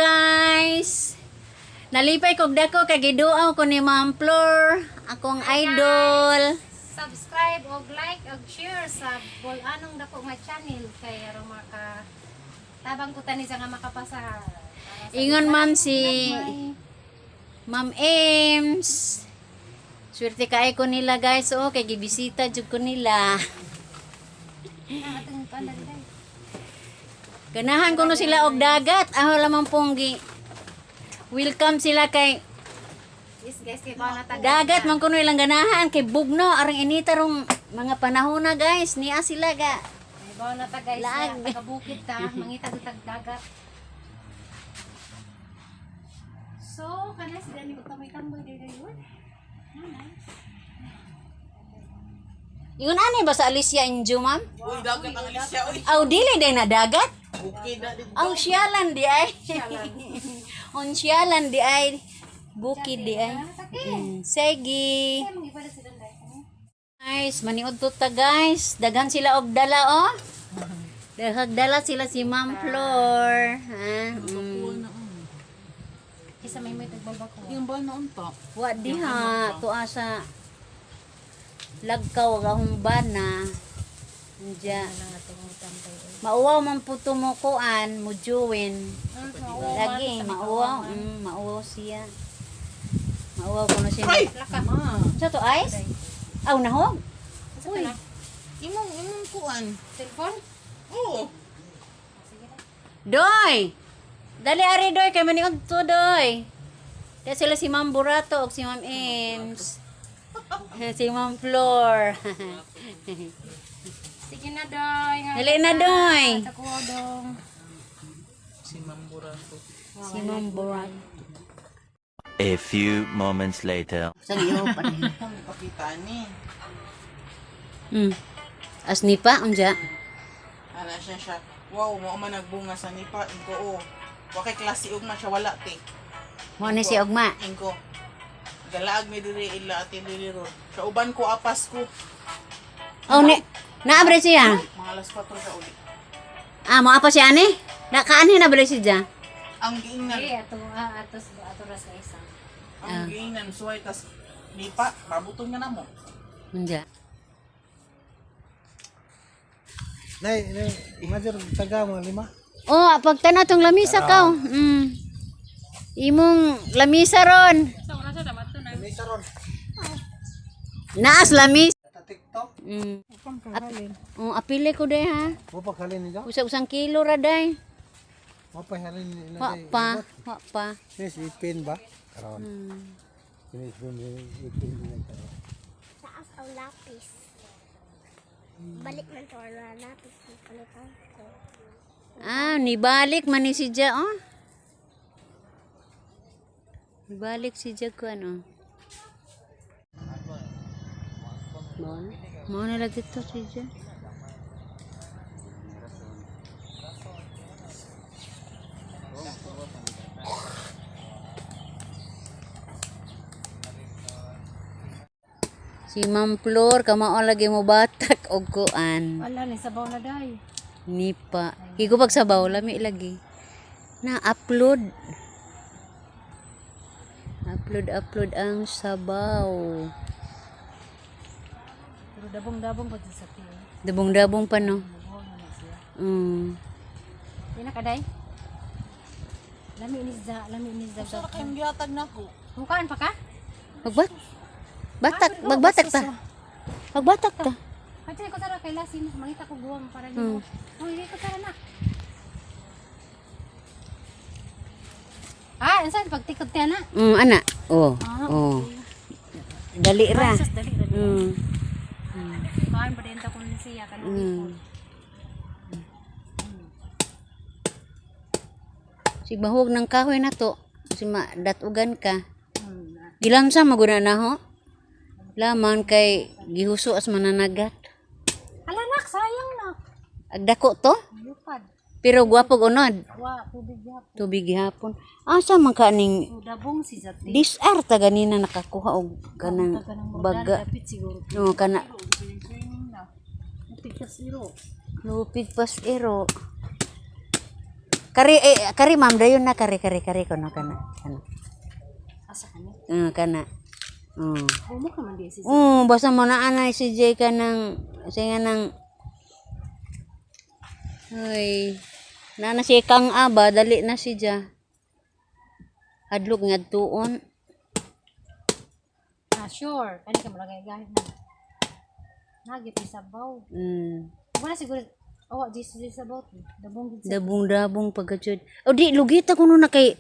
guys. Nalipay kog dako kay giduaw ko ni Ma'am Flor, akong idol. Subscribe og like og share sa Bol-anong Dako nga channel kay aron maka tabang ko tani sa nga makapasa. Para sa Ingon isa, ma'am si gagmay. Ma'am Ames. Swerte kaay ko nila guys, oh, kay gibisita jud ko nila. Ah, atong kuan dali dai. Ganahan ko no sila og dagat. Aho lamang pong gi welcome sila kay Yes guys, kay ba na tag dagat man kuno ilang ganahan kay bugno arang inita rong mga panahon na guys. Niya sila ga. Kay ba na ta guys, Laag. taga bukid ta, mangita tag dagat. So, kana si Dani magtamoy-tamoy dai dai. Uy. Nice. Ingon ani ba sa Alicia Inju, ma'am? Uy, dagat ang Alicia, uy. Aw dili day na dagat. Bukid na dito. Aw siyalan di ay. On siyalan di ay. Bukid di ay. Sige. Kaya mangiba na si Danday. Guys, maniud to ta guys. Daghan sila og dala oh. Daghang dala sila si Ma'am Flor. Ha? Kisa may tagbalba ko. Yung ba na unta? Wa diha tuwa sa lagkaw gahong bana. Diya. Mauwaw man po tumukuan, mo join. Lagi, mauwaw. Mauwaw siya. Mauwaw ko na siya. Ay! Laka. Ma. Sa to ice? Aw, nahog? Uy. Imong kuan. Cellphone? Oo. Doy! Dali ari doy kay maniud to doy. Kaya sila si Ma'am Burato ug si Ma'am Ems. Si Ma'am Flor. Sige na doy. Nga Dali na doy. Sa kuha dong. Si Ma'am Burato. Si Ma'am Burato. A few moments later. Sa iyo pa rin. Ang ipakita ni. As ni pa unja. Ana siya siya. Wow, mo man nagbunga sa nipa inko oh. Wa kay klase ugma siya wala te. Mo ni si Ugma. Inko. Galaag mi diri ila ati diri ro. Sa uban ko apas ko. Oh ni naabre siya. Mga alas 4 siya uli. Ah, mo apa siya ani? Nakaanhi na ba siya? Ang giingnan, Eh, ato ah, atos ato ra sa isa. ang giingnan suway tas nipa, mabuton nga namo. Unja. Nay, nay, imagine taga mga lima. Oh, pagtanaw tong lamisa ka. Oh. Imong lamisa ron. Lamisa ron. Naas lamis. Sa TikTok. Oh, apile ko day ha. Mo pa halin nila. Usa-usang kilo ra day. Mo pa halin nila. Wa pa, wa pa. Sis ipin ba? Karon. Sis ipin ipin nila karon. Taas ang lapis. Balik man to ang lapis. Palitan ko. Ah, nibalik man ni si Ja, oh. Nibalik si Ja ko ano. Mao na lagi to si Ja. Si Ma'am Flor, kamao lagi mo batak og kuan. Wala ni sabaw na day. Nipa. Higo pag sabaw, lami lagi. Na upload. Upload upload ang sabaw. Pero dabong-dabong pa sa tiyo. Dabong-dabong pa no. Nabuhol na na siya. Di na kaday. Lami ni za, lami ni za. Sa kayong gihatag nako. Mukaan pa ka? Magbat batak, magbatak ta. Magbatak ta. Kasi ko tara kay Lasin, mangita ko guwang para nimo. Uy, ko tara na. Ah, unsa pagtikod ti ana? Ana. Oh. Ah, Oh. Dali ra. Sus, dali ra. Kain pa din ta kun siya kanang Sig mahug ng kahoy na to. Kasi datugan ka. Gilamsa maguna na ho. Laman kay gihuso as mananagat. Ala nak, sayang nak. Agdako to. Lupad. Pero gwapo unod. Wa, tubig gyapon. Tubig gihapon. Asa man ka ning Dabong si Zati. disar ta ganina nakakuha og kanang baga. Dapit siguro. No kana Lupig ka siro. lupig pas ero. Kari eh, kari ma'am dayon na kari kari kari kono kana. Kana. Asa ka ni? Kana. Humok naman di si Basta mo na anay si Jay ka ng siya nga ng. Hoy. Nana si Kang Aba, dali na si Ja. Hadlok nga tuon. Ah, sure. Kani ka malagay gahit na. Nagi pa sabaw. Wala siguro. Oh, di si sabaw. Dabong gid. Dabong-dabong pagkachud. O di, lugita ko na kay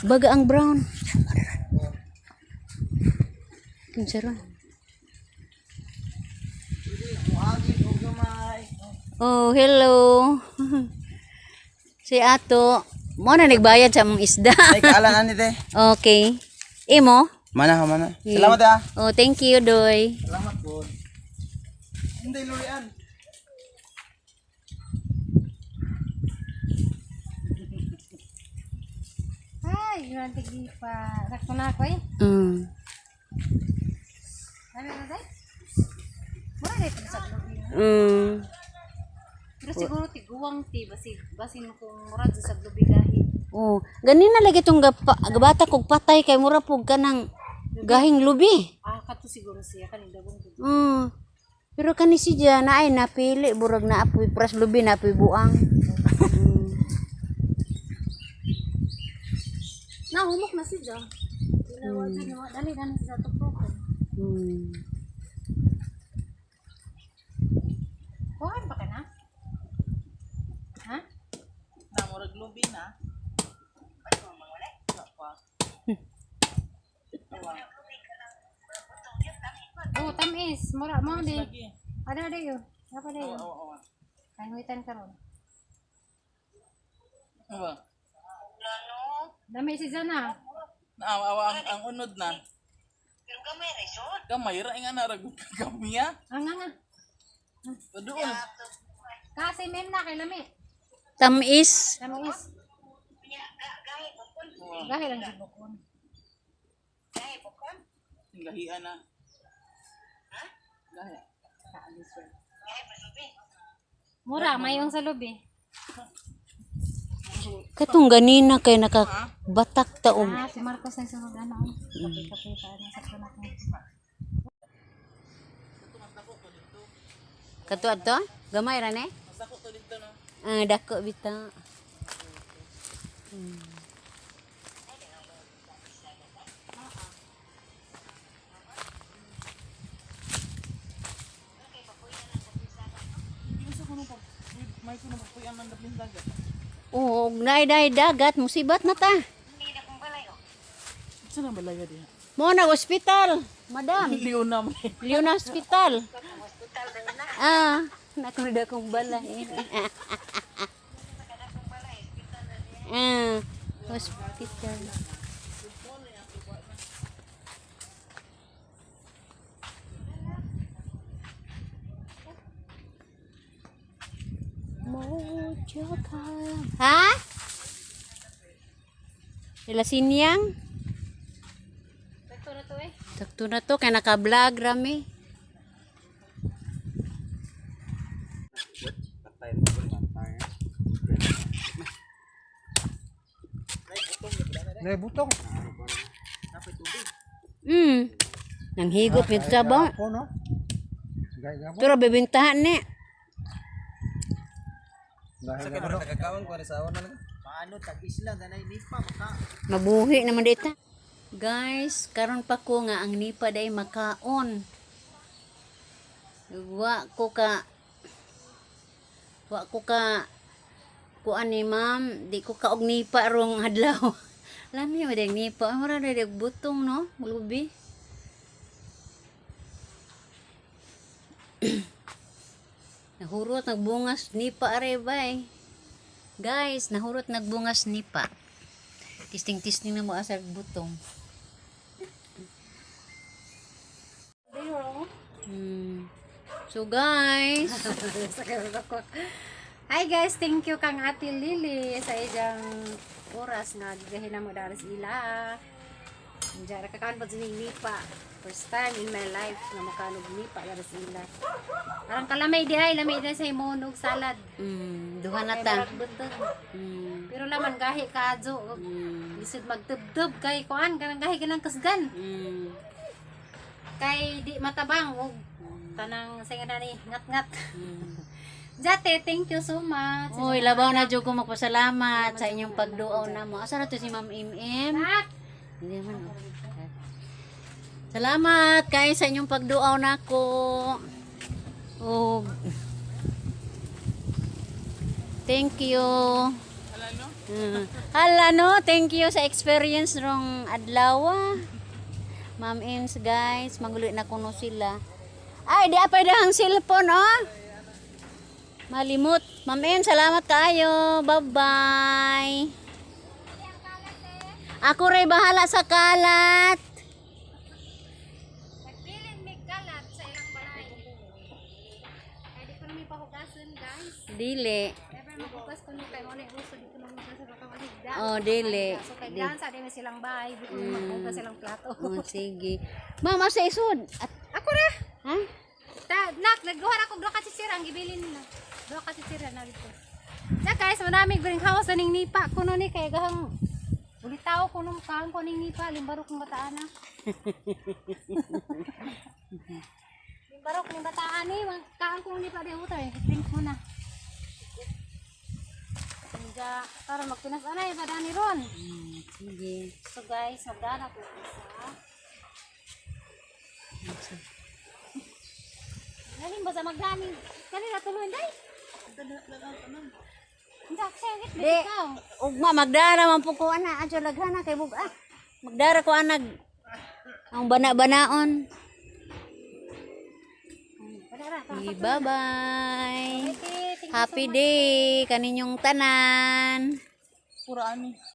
baga ang brown. Kinsa ron? Oh, hello. Si Ato. Mo na nagbayad sa among isda. Ay, kaalan ani te. Okay. Imo? Mana, mana. Salamat ah. Oh, thank you, Doy. Salamat po. Hindi, Lurian. Ay, yun tigi pa. Sakto na ako eh. Ano na day? Mura na ito sa lubi. Pero siguro tiguang ti basi basin kung mura dyan sa lubi gahi. Oh, ganin na lagi tong gabata kog patay kay mura pug ka ng gahing lubi. Ah, kato siguro siya kaning dabong gid. Pero kani si na ay napili burag na apoy pras lubi na apoy buang. Na humok na siya. Wala dyan, dali na siya sa tuprokon. Kuhaan pa ka na? Ha? Na, murag lubi na. Wala pa. Oh, tamis. Mura mo di. Lagi. Ada ada yo. Apa ada yo? Oo, oo. Kainguitan karon. Oo. Dami si Jana. Na, awa, ang unod na. Pero gamay ra Gamay ra nga na ragud ka gamya. Ang nga nga. Doon. Kasi mem na kay lami. Tamis. Tamis. Gahi lang si Bukon. Ang lahian na. Ha? Lahi. Mura, mayong sa lubi. Katong ganina kay nakabatak ta og Ah, si Marcos na sunod ano. Kape-kape pa ano sa na ko. Kato adto? Gamay ra ne? Mas dako to dito no. Ah, dako bitaw. Yung sa kuno pa. May kuno pa puyan man daplin dagat. Oo, og naay daay dagat musibat na ta. Sa na balaya diha? Mo na ospital, madam. Leona man. Leona Hospital. Ah, naku na akong balay. Ah, hospital. Mojo ka. Ha? Ila sinyang? Sakto na to eh. Sakto na to, kaya naka-vlog rami. Nay butong. Nanghigop yung sabaw. Ako no. Gay gamo. Pero bebentahan ni. Dahil na no. Mabuhi naman dito. Guys, karon pa ko nga ang nipa day makaon. Wa ko ka kuan ni ma'am, di ko kaog nipa rong adlaw. Lami mo dayng nipa, mura na day butong no, lubi. Nahurot nagbungas nipa are bay. Guys, nahurot nagbungas nipa. Tisting-tisting na mo asar butong. So guys, Hi guys, thank you kang Ate Lily sa iyang oras nga gigahin na mo daras ila. Diyan, nakakaan pa dyan yung nipa. First time in my life na makanog nipa dara sa ila. Parang kalamay di ay, lamay di sa imunog salad. Duha na Kay ta. murag butog. Pero laman gahi kaadyo. Lisod magtubtob kay kuan kanang gahi kanang kasgan. Kay di matabang og tanang sa nga ni ngat-ngat. Jate, thank you so much. Uy, labaw na jud ko magpasalamat sa inyong pagduaw na mo. Asa na to si Ma'am MM? Nak! Hindi man. Oh. Salamat kay sa inyong pagduaw nako. Og thank you. Hala no? Hala no, thank you sa experience rong adlaw. Ah. Ma'am Ems guys, magulo na kuno sila. Ay, di apay dahang cellphone oh. Malimot. Ma'am Ems, salamat kaayo. Bye-bye. Ako ray bahala sa kalat. Nagbilin mig kalat sa ilang balay. Kay di ko na may pahugasan, guys. Dili. Ever maghugas ko ni kay mo na uso dito na maghugas sa baka mahigda. Oh, dili. So kay daan sa di silang bahay, di ko na maghugas silang plato. Oh, sige. Ma'am, asa isod? At, Ako ra. ha? Ta, nak, nagduha ra kog duha ka chichira ang gibilin nila. Duha ka chichira na dito. Na guys, manami greenhouse na ning nipa kuno ni kay gahang ulitaw kuno kaon ko ning nipa limbarok ng bataan na. Limbarok ning bataan ni, kaon ko ning nipa di utay. Drink mo na. Kaya para magpinas anay padani ron. Sige. So guys, magdana ko isa. Galing ba sa magdani? Kanila tuloy day. Hindi, kasi Di. ikaw. Ugma magdara man po ko ana adyo laghana kay bug-a. Magdara ko anag ang bana-banaon. Wala ra. Bye-bye. Thank you Happy day kaninyong tanan. Pura ani.